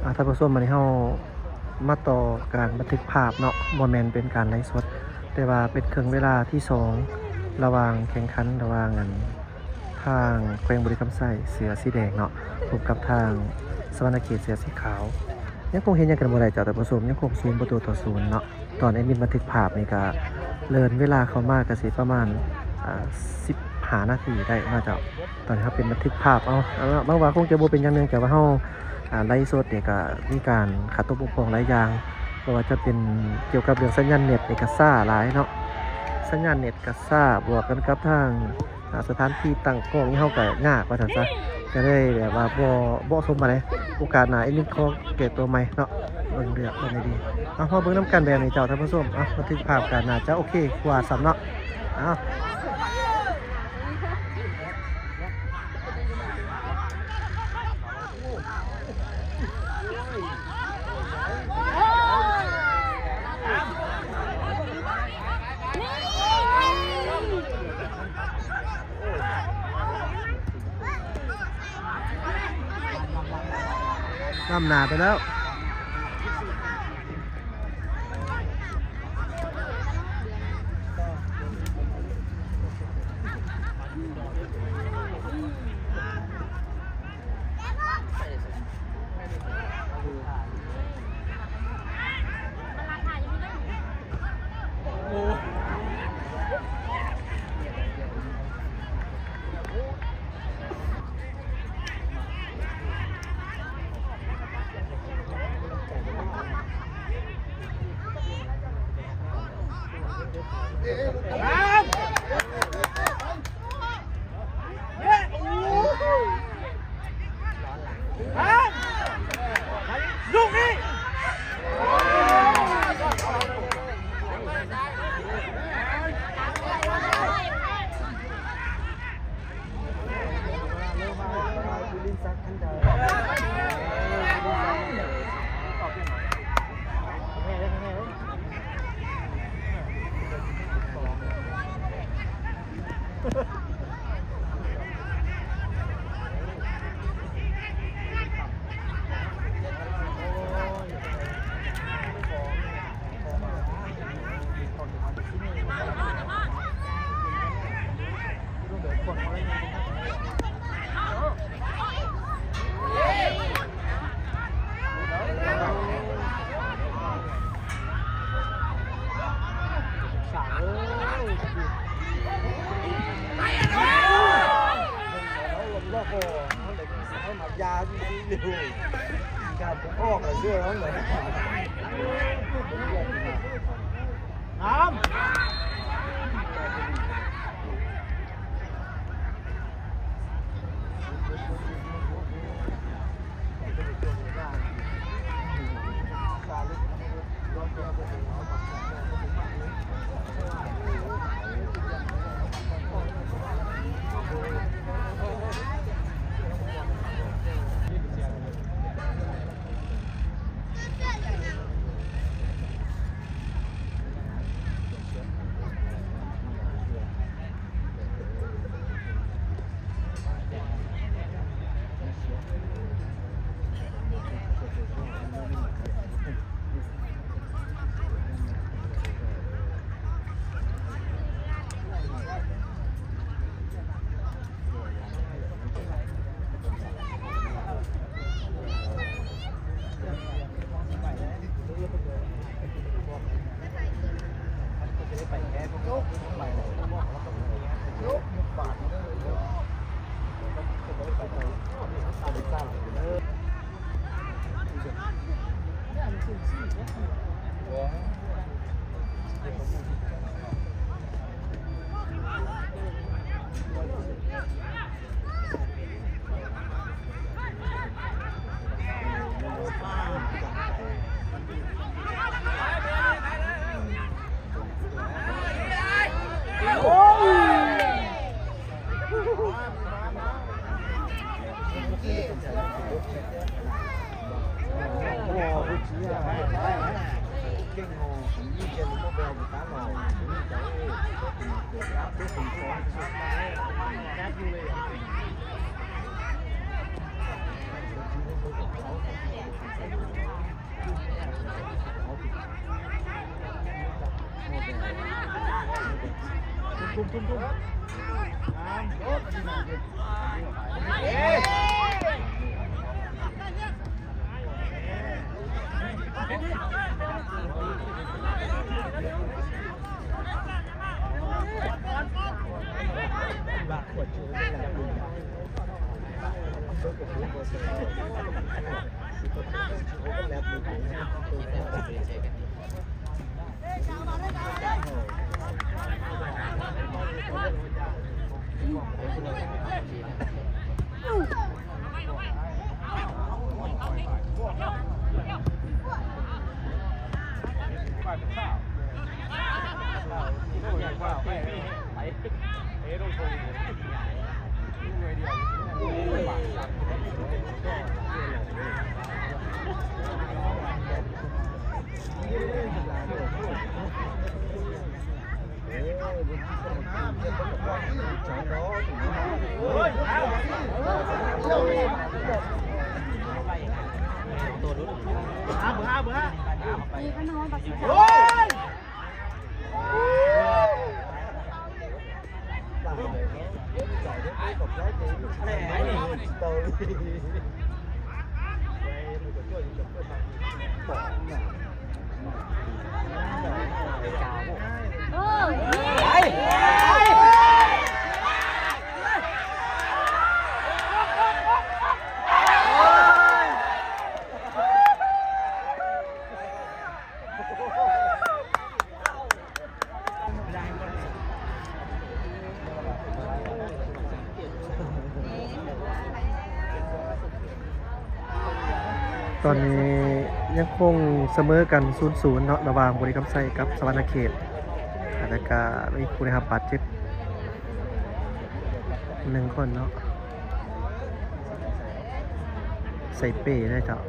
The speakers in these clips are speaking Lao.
ອ່າ ທ່ານຜູ້ຊົມ ມື້ນີ້ເຮົາມາຕໍ່ການບັນທຶກພາບເນາະ, ບໍ່ແມ່ນເປັນການໄລຟ໌ສົດ ແຕ່ວ່າເປັນເຄິ່ງເວລາທີສອງ ລະຫວ່າງແຂ່ງຂັນ ລະຫວ່າງ ອັນ ທາງແຂວງບໍລິຄຳໄຊ ເສື້ອສີແດງເນາະ ພົບກັບທາງສະຫວັນນະເຂດ ເສື້ອສີຂາວ. ຍັງຄົງເຮັດຫຍັງກັນບໍ່ໄດ້ເຈົ້າ ທ່ານຜູ້ຊົມ, ຍັງຄົງສູນປະຕູຕໍ່ສູນເນາະ. ຕອນແອດມິນບັນທຶກພາບນີ້ກະເລີນເວລາເຂົ້າມາກະຊິປະມານ ອ່າ ສິບຫ້ານາທີໄດ້ເນາະເຈົ້າ. ຕອນນີ້ເຮົາເປັນບັນທຶກພາບເອົາ ເອົາ ຫວັງວ່າຄົງຈະບໍ່ເປັນຫຍັງ ເນື່ອງຈາກວ່າເຮົາ ອ່າ ໄລຟ໌ສົດນີ້ກະມີການຂັດຕົກບົກຜ່ອງຫຼາຍຢ່າງ, ບໍ່ວ່າຈະເປັນກ່ຽວກັບເລື່ອງສັນຍານເນັດນີ້ກະຊ້າຫຼາຍເນາະ, ສັນຍານເນັດກະຊ້າ ບວກກັນກັບທາງ ອ່າ ສະຖານທີ່ຕັ້ງກ້ອງນີ້ເຮົາກະຍາກວ່າຊັ້ນຊະ, ກະເລີຍແບບວ່າບໍ່ ບໍ່ສົມປານໃດ. ໂອກາດໜ້າແອດມິນຂໍແກ້ຕົວໃໝ່ເນາະ, ເບິ່ງເລືອກເບິ່ງໃຫ້ດີ. ເອົາ ມາເບິ່ງນຳກັນແບບນີ້ເຈົ້າ ທ່ານຜູ້ຊົມ. ເອົາ ບັນທຶກພາບກະໜ້າຈະໂອເຄກວ່າຊ້ຳເນາະ. ເອົາ ນຳໜ້າໄປແລ້ວ. ຕອນນີ້ຍັງຄົງສະເໝີກັນ ສູນສູນ ເນາະ ລະຫວ່າງບໍລິຄຳໄຊກັບສະຫວັນນະເຂດ ແລ້ວກະມີຜູ້ໄດ້ຮັບບາດເຈັບໜຶ່ງຄົນເນາະ ໃສ່ເປ້ເດ້ເຈົ້າ.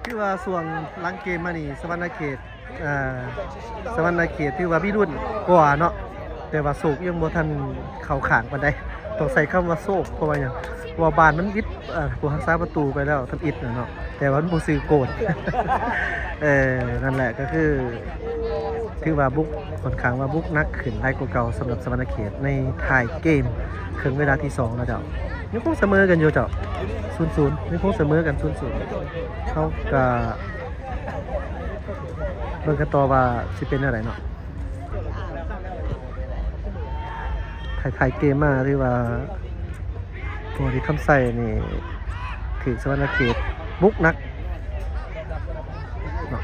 ຄືວ່າຊ່ວງຫຼັງເກມມານີ້ ສະຫວັນນະເຂດ ອ່າ ສະຫວັນນະເຂດຖືວ່າມີລຸ້ນກວ່າເນາະ ແຕ່ວ່າໂຊກຍັງບໍ່ທັນເຂົ້າຂ້າງປານໃດ ຕ້ອງໃຊ້ຄຳວ່າໂຊກ ເພາະວ່າຫຍັງ ເພາະວ່າບ້ານມັນວິດ ອ່າ ຜູ້ຮັກສາປະຕູໄປແລ້ວທຳອິດນະເນາະ ແຕ່ວ່າມັນບໍ່ຊື່ໂກນ ເອີ ນັ້ນແຫຼະ ກໍຄືຖືວ່າບຸກ ຂ້ອນຂ້າງວ່າບຸກໜັກຂຶ້ນຫຼາຍກວ່າເກົ່າ ສຳລັບສະຫວັນນະເຂດໃນທ້າຍເກມ ເຄິ່ງເວລາທີສອງແລ້ວເຈົ້າ ຍັງຄົງສະເໝີກັນຢູ່ເຈົ້າ ສູນສູນ ຍັງຄົງສະເໝີກັນ ສູນສູນ ເຮົາກະເບິ່ງກັນຕໍ່ວ່າຊິເປັນແນວໃດເນາະ. ໄທ ໄທເກມມາຖືວ່າ ໂອ້ ທີ່ຄຳໄຊນີ້ຖືກສະຫວັນນະເຂດບຸກໜັກເນາະ.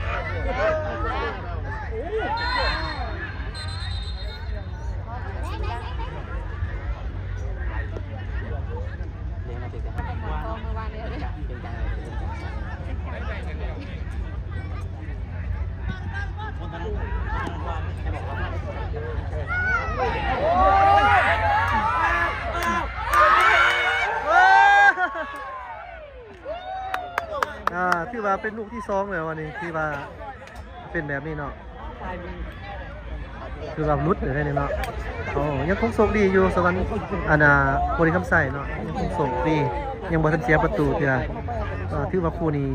ອ່າ ຖືວ່າເປັນລູກທີສອງແລ້ວ ອັນນີ້ທີ່ວ່າເປັນແບບນີ້ເນາະ ຄືວ່າຫຼຸດເລີຍເນາະ. ໂອ້ ຍັງຄົງໂຊກດີຢູ່ ສະຫວັນ ອັນນ່າ ບໍລິຄຳໄຊເນາະ ຍັງຄົງໂຊກດີ ຍັງບໍ່ທັນເສຍປະຕູເທື່ອ. ຖືວ່າຄູ່ນີ້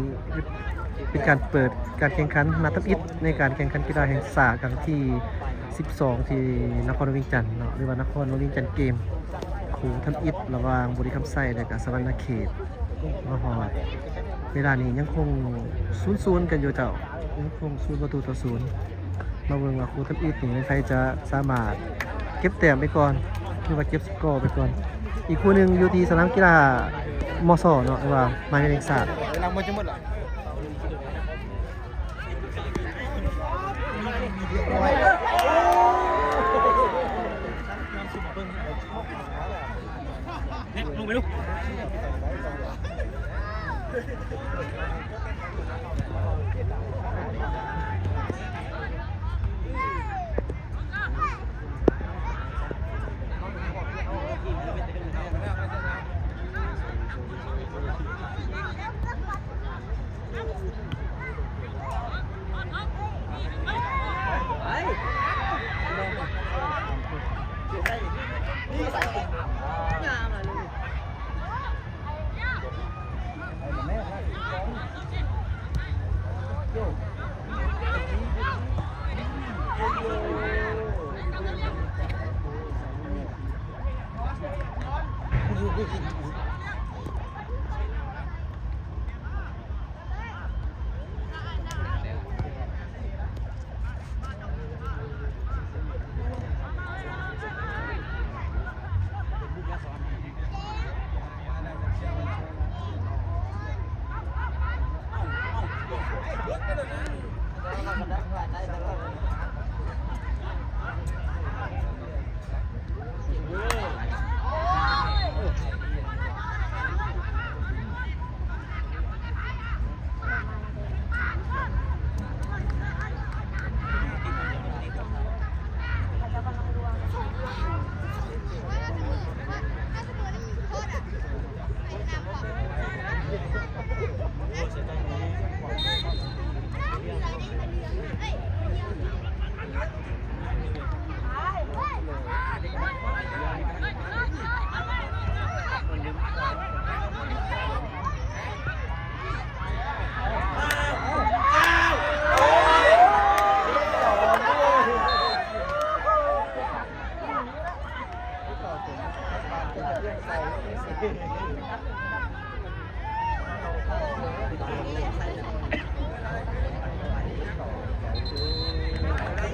ເປັນການເປີດການແຂ່ງຂັນນັດທຳອິດ ໃນການແຂ່ງຂັນກິລາແຫ່ງຊາດຄັ້ງທີສິບສອງ ທີ່ນະຄອນຫຼວງວຽງຈັນເນາະ ຫຼືວ່ານະຄອນຫຼວງວຽງຈັນເກມ ຄູ່ທຳອິດລະຫວ່າງບໍລິຄຳໄຊ ແລະກະສະຫວັນນະເຂດ. ມາຮອດເວລານີ້ຍັງຄົງສູນສູນກັນຢູ່ເຈົ້າ ຍັງຄົງສູນປະຕູຕໍ່ສູນ. ມາເບິ່ງວ່າຄູ່ທຳອິດນີ້ໃຜຈະສາມາດເກັບແຕ້ມໄປກ່ອນ ຖືວ່າເກັບສະກໍໄປກ່ອນ. ອີກຄູ່ໜຶ່ງຢູ່ທີ່ສະໜາມກິລາ ມສ ເນາະ ຫຼືວ່າມະຫາວິທະຍາໄລແຫ່ງຊາດ.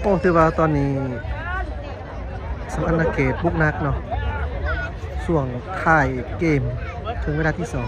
ໂອ້ ຖືວ່າຕອນນີ້ສະຫວັນນະເຂດບຸກໜັກເນາະ ຊ່ວງທ້າຍເກມ ເຖິງເວລາທີສອງ.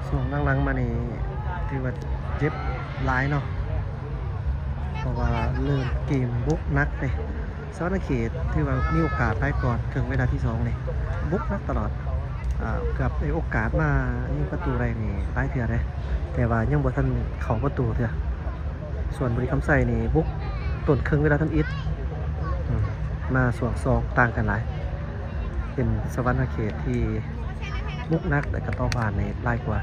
ຊ່ວງຫຼັງໆມານີ້ຖືວ່າເຈັບຫຼາຍເນາະ ເພາະວ່າເລີ່ມເກມບຸກໜັກເດ້. ສະຫວັນນະເຂດຖືວ່າມີໂອກາດຫຼາຍກ່ອນເຄິ່ງເວລາທີສອງນີ້ ບຸກໜັກຕະຫຼອດ ອາ ເກືອບໄດ້ໂອກາດມາຍິງປະຕູໄດ້ນີ້ຫຼາຍເທື່ອເດ້ ແຕ່ວ່າຍັງບໍ່ທັນເຂົ້າປະຕູເທື່ອ. ສ່ວນບໍລິຄຳໄຊນີ້ບຸກຕົ້ນເຄິ່ງເວລາທຳອິດ ອາ ມາຊ່ວງສອງຕ່າງກັນຫຼາຍ ເປັນສະຫວັນນະເຂດທີ່ບຸກໜັກ ແລະກະຕໍ່ບ້ານນີ້ຫຼາຍກວ່າ.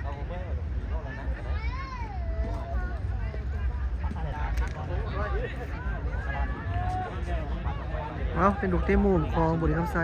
ເອົາເບິ່ງເອົາດອກ ເອົາລະນະກໍໄດ້. ເອົ້າ ເປັນລູກເຕະມຸມຂອງບໍລິຄຳໄຊ.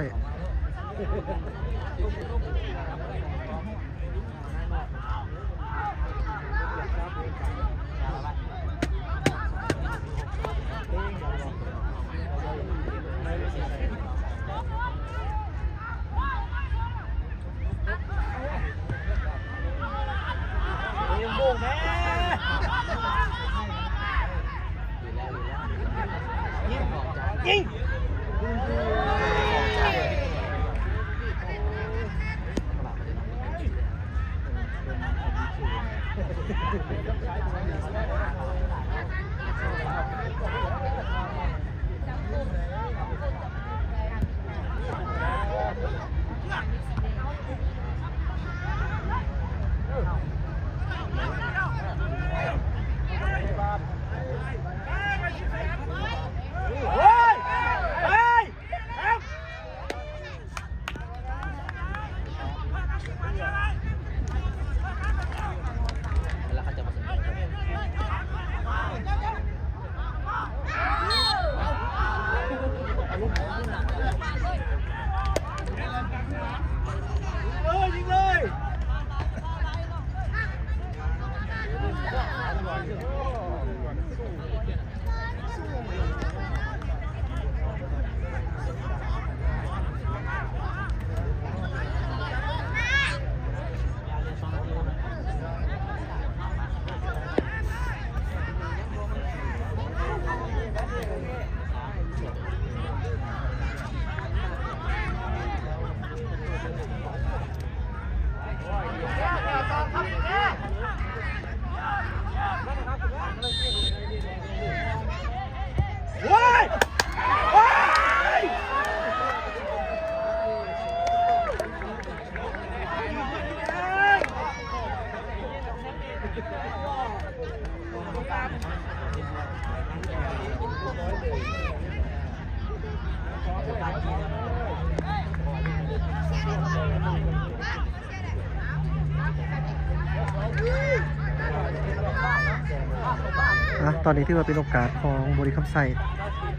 ອ່ະ ຕອນນີ້ຖືວ່າເປັນໂອກາດຂອງບໍລິຄຳໄຊ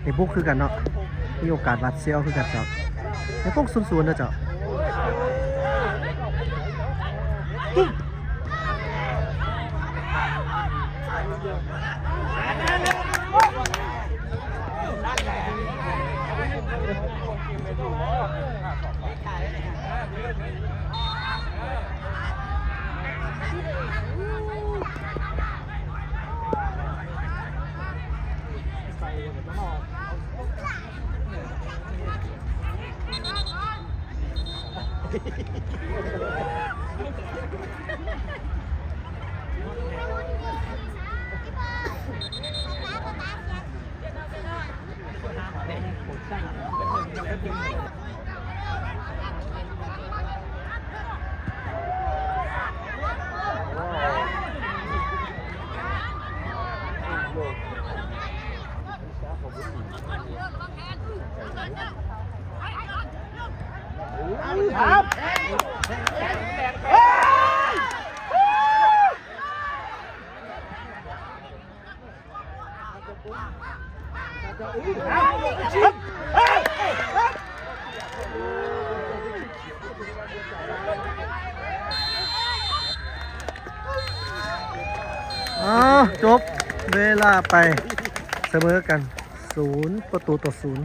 ໄດ້ບຸກຄືກັນເນາະ, ມີໂອກາດຫວາດສຽວຄືກັນເຈົ້າ. ຍັງຄົງສູນສູນເດີເຈົ້າ. ອ້າວ ຈົບເວລາໄປ ສະເໝີກັນ ສູນປະຕູຕໍ່ສູນ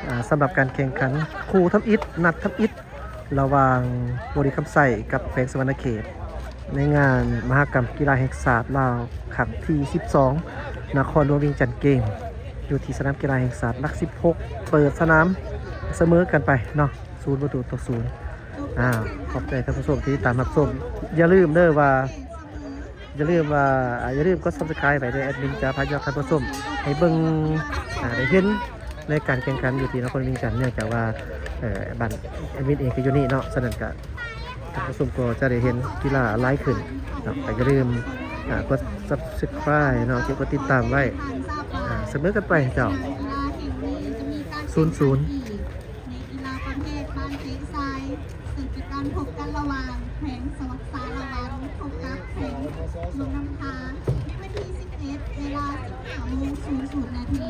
ອ່າ ສຳລັບການແຂ່ງຂັນຄູ່ທຳອິດ ນັດທຳອິດ ລະຫວ່າງບໍລິຄຳໄຊກັບແຂວງສະຫວັນນະເຂດ ໃນງານມະຫະກຳກິລາແຫ່ງຊາດລາວຄັ້ງທີສິບສອງ ນະຄອນຫຼວງວຽງຈັນເກມ ຢູ່ທີ່ສະໜາມກິລາແຫ່ງຊາດຫຼັກສິບຫົກ ເປີດສະໜາມສະເໝີກັນໄປເນາະ ສູນປະຕູຕໍ່ສູນ. ອາ ຂອບໃຈທ່ານຜູ້ຊົມທີ່ຕິດຕາມຮັບຊົມ. ຢ່າລືມເດີວ່າ ຢ່າລືມວ່າ ອາ ຢ່າລືມກົດ Subscribe ໄວ້ເດີ ແອດມິນຈະພາຍອດທ່ານຜູ້ຊົມໃຫ້ເບິ່ງ ອາ ໄດ້ເຫັນໃນການແຂ່ງຂັນຢູ່ທີ່ນະຄອນວຽງຈັນ ເນື່ອງຈາກວ່າ ເອີ ບ້ານແອດມິນເອງກໍຢູ່ນີ້ເນາະ ສະນັ້ນກະທ່ານຜູ້ຊົມກໍຈະໄດ້ເຫັນກິລາຫຼາຍຂຶ້ນເນາະ. ກໍຢ່າລືມ ອາ ກົດ Subscribe ເນາະ ກົດຕິດຕາມໄວ້ ອາ ສະເໝີກັນໄປເຈົ້າ ສູນສູນ. ໃນກິລາປະເພດບານເຕະຊາຍ ເຊິ່ງເປັນການພົບກັນລະຫວ່າງແຂວງສາລະວັນ ພົບກັບແຂວງຫຼວງນ້ຳທາ ໃນວັນທີສິບເອັດ ເວລາສິບຫ້າໂມງສູນສູນນາທີ.